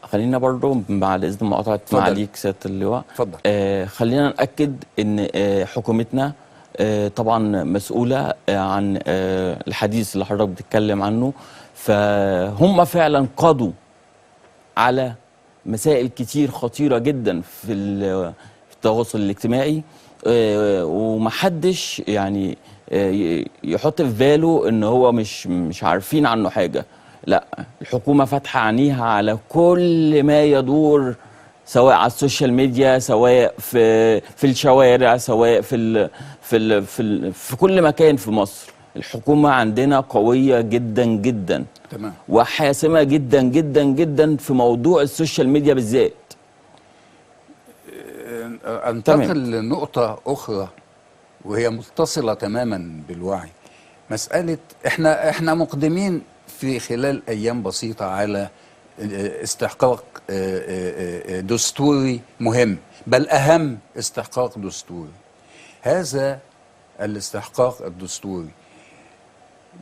خلينا برضو بعد اذن مقاطعه معاليك سيادة اللواء. اتفضل. خلينا ناكد ان حكومتنا طبعا مسؤولة عن الحديث اللي حضرتك بتتكلم عنه، فهم فعلا قضوا على مسائل كتير خطيرة جدا في التواصل الاجتماعي، ومحدش يعني يحط في باله ان هو مش عارفين عنه حاجة. لا، الحكومة فاتحة عينيها على كل ما يدور، سواء على ال social media، سواء في الشوارع، سواء في ال في ال في, ال في كل مكان في مصر. الحكومة عندنا قوية جدا جدا، تمام، وحاسمه جدا جدا جدا في موضوع ال social media بالذات. انتقل لنقطة اخرى وهي متصلة تماما بالوعي. مسالة احنا مقدمين في خلال ايام بسيطة على استحقاق دستوري مهم، بل اهم استحقاق دستوري. هذا الاستحقاق الدستوري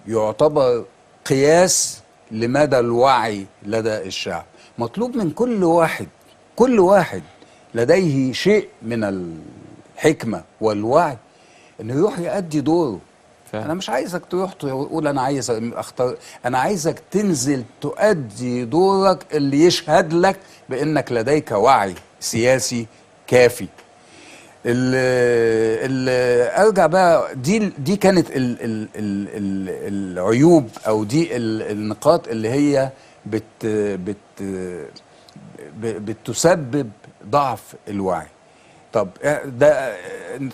يعتبر قياس لمدى الوعي لدى الشعب. مطلوب من كل واحد، كل واحد لديه شيء من الحكمة والوعي، انه يروح يؤدي دوره. فهم. انا مش عايزك تروح تقول انا عايز اختار، انا عايزك تنزل تؤدي دورك اللي يشهد لك بانك لديك وعي سياسي كافي. ارجع بقى، دي كانت ال ال ال ال العيوب او دي النقاط اللي هي بت بت بتسبب ضعف الوعي. طب ده،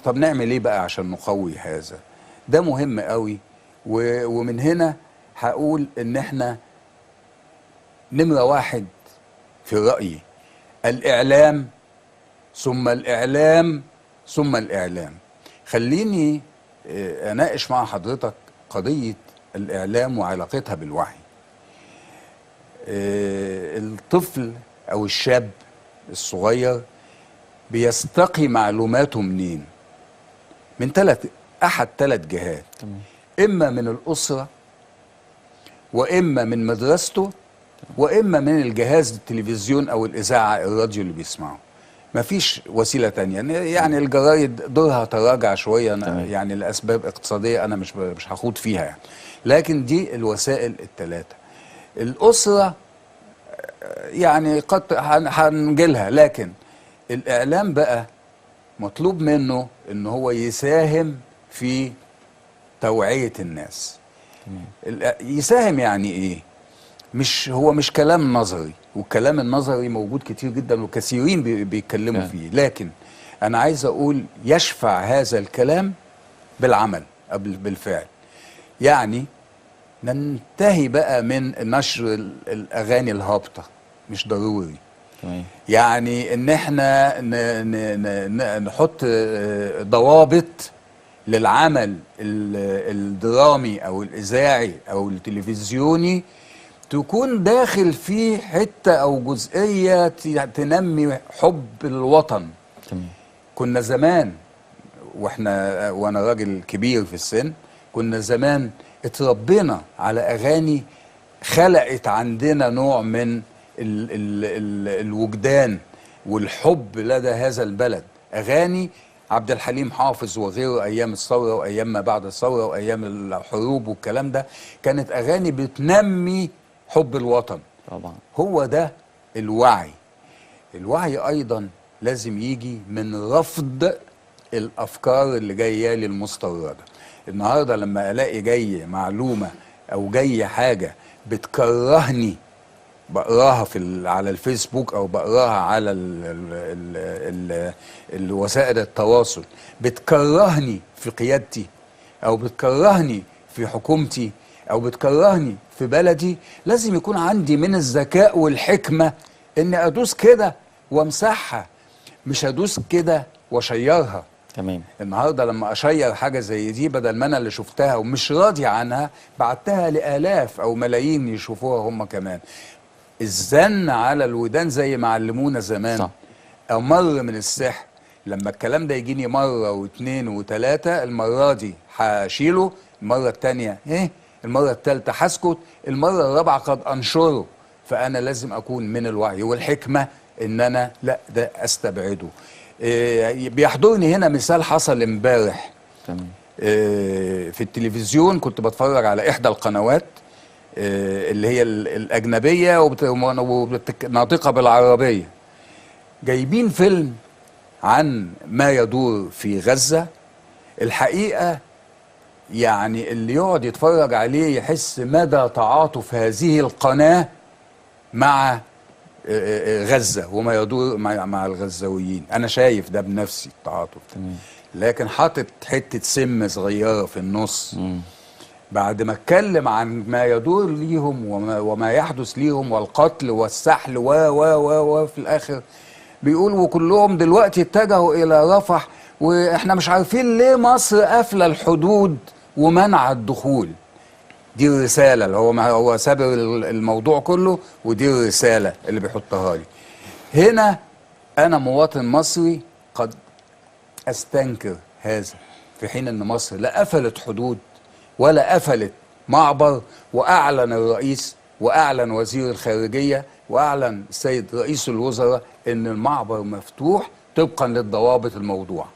طب نعمل ايه بقى عشان نقوي هذا؟ ده مهم قوي. ومن هنا هقول ان احنا نمرة واحد في رأيي الإعلام، ثم الإعلام، ثم الإعلام. خليني أناقش مع حضرتك قضية الإعلام وعلاقتها بالوعي. الطفل أو الشاب الصغير بيستقي معلوماته منين؟ من أحد ثلاث جهات. تمام. إما من الأسرة، وإما من مدرسته، وإما من الجهاز التلفزيون أو الإذاعة الراديو اللي بيسمعه. مفيش وسيلة تانية. يعني الجرايد دورها تراجع شوية، يعني لأسباب اقتصادية أنا مش هخوض فيها يعني. لكن دي الوسائل الثلاثة. الأسرة يعني قد هنجيلها، لكن الإعلام بقى مطلوب منه إن هو يساهم في توعية الناس. يساهم يعني إيه؟ مش هو مش كلام نظري، والكلام النظري موجود كتير جدا وكثيرين بيتكلموا فيه، لكن أنا عايز أقول يشفع هذا الكلام بالعمل قبل بالفعل. يعني ننتهي بقى من نشر الأغاني الهابطة، مش ضروري. يعني إن احنا نحط ضوابط للعمل الدرامي أو الإذاعي أو التلفزيوني تكون داخل فيه حتة أو جزئية تنمي حب الوطن. تمام. كنا زمان، وأنا راجل كبير في السن، كنا زمان اتربينا على أغاني خلقت عندنا نوع من ال ال ال الوجدان والحب لدى هذا البلد. أغاني عبد الحليم حافظ وغيره أيام الثورة وأيام ما بعد الثورة وأيام الحروب والكلام ده، كانت أغاني بتنمي حب الوطن. طبعا هو ده الوعي. الوعي أيضا لازم يجي من رفض الأفكار اللي جاية للمستوردة. النهاردة لما ألاقي جاي معلومة أو جاي حاجة بتكرهني، بقراها على الفيسبوك أو بقراها على الوسائل التواصل، بتكرهني في قيادتي أو بتكرهني في حكومتي أو بتكرهني في بلدي، لازم يكون عندي من الذكاء والحكمة إن أدوس كده وامسحها، مش أدوس كده وأشيرها. تمام. النهارده لما اشير حاجة زي دي، بدل ما انا اللي شفتها ومش راضي عنها بعتها لالاف او ملايين يشوفوها هم كمان. الزن على الودان زي ما علمونا زمان، صح، امر من السحر. لما الكلام ده يجيني مرة واثنين وثلاثة، المرة دي هشيله، المرة الثانية ايه، المرة الثالثة هسكت، المرة الرابعة قد انشره. فأنا لازم أكون من الوعي والحكمة إن أنا لا ده أستبعده. بيحضرني هنا مثال حصل امبارح. تمام. في التلفزيون كنت بتفرج على إحدى القنوات اللي هي الأجنبية وناطقة بالعربية، جايبين فيلم عن ما يدور في غزة. الحقيقة يعني اللي يقعد يتفرج عليه يحس مدى تعاطف هذه القناة مع غزة وما يدور مع الغزاويين. أنا شايف ده بنفسي التعاطف ده، لكن حاطط حتة سم صغيرة في النص. بعد ما اتكلم عن ما يدور ليهم وما يحدث ليهم والقتل والسحل و و و و في الآخر بيقول وكلهم دلوقتي اتجهوا إلى رفح، وإحنا مش عارفين ليه مصر قافلة الحدود ومنع الدخول. دي الرسالة اللي هو سابر الموضوع كله، ودي الرسالة اللي بيحطها لي. هنا أنا مواطن مصري قد أستنكر هذا، في حين أن مصر لا قفلت حدود ولا قفلت معبر، وأعلن الرئيس وأعلن وزير الخارجية وأعلن السيد رئيس الوزراء أن المعبر مفتوح طبقا للضوابط الموضوع.